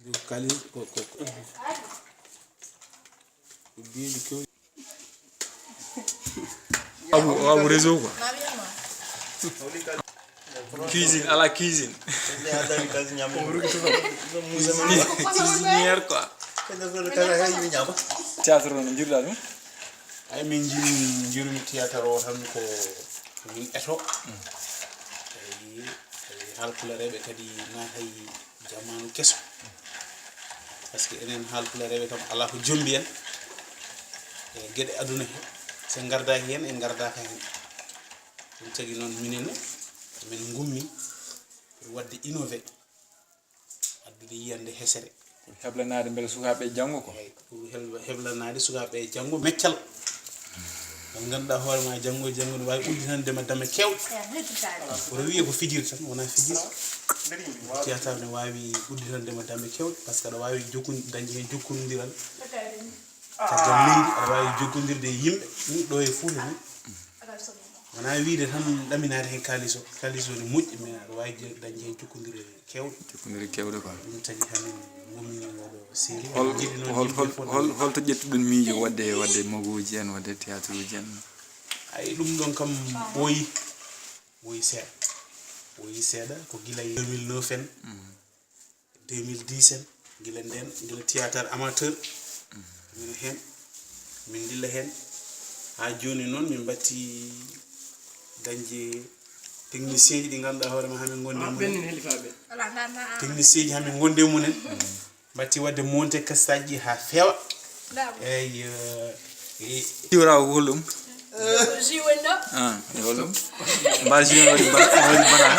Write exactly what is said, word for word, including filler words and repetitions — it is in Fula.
Kali ko, ko, ko. Ko biyeji kew. Abu, o abu réseau quoi. Cuisine, à la cuisine. Cuisinière quoi. Théâtre o no njirɗa ɗum? Ay, min jin, jirmi théâtre o tan ko min eto. Ay, ay, haalpulareɓe kadi na hay jamanu keso. Parce que enen haalpulareɓe kam ala ko jombi en e geɗe aduna he. Se gardaki hen, en gardaka hen. Ɗum tagi noon minen min ngummi wadde innové. Addude yiyannde hesere. Heblanaade mbele sukaaɓe janngo ko. Eey, pour hebla-, heblanaade sukaaɓe janngo meccal. Mo ngannduɗaa hoore ma janngo e janngo ne waawi udditande ma dame keewɗe. Kono wiyee ko fijirde tan, wonaa fijirde. Théâtre ne waawi udditande ma dame keewɗe, parce que aɗa waawi jokkun-, dañde heen jokkondiral. Caggal leydi, aɗa waawi jokkondirde e yimɓe, ɗo e Fuuta ni. Wonaa wiyde tan ɗaminaade heen kaalis o. Kaalis o ne moƴƴi, mais aɗa waawi je-, dañde heen jokkondire keewɗe. Jokkondire keewɗe quoi. Ɗum tagi hamin ngummi waɗo série. Hol, hol, hol, hol, holto ƴettuɗon miijo waɗde, waɗde maguuji en, waɗde théâtre uji en? Ay, ɗum ɗon kam ɓooyi, ɓooyi seeɗa. Ɓooyi seeɗa, ko gila e deux mille neuf en. Mhm. Deux mille dix en, gila nden, gila théâtre amateur, min heen, min ndilla heen. Haa jooni noon, min mbatti dañde technicien ji ɗi ngannduɗaa hoore ma hamin ngondi e mumen. Technicien ji hamin ngondi e mumen. Mbatti waɗde monté kastaji haa feewa. Eey, eh, eh. Iwra ko holɗum? Ko jus woni ɗo. Ah, e holɗum? Mbar jus waɗi mbar-, waɗi mbar-.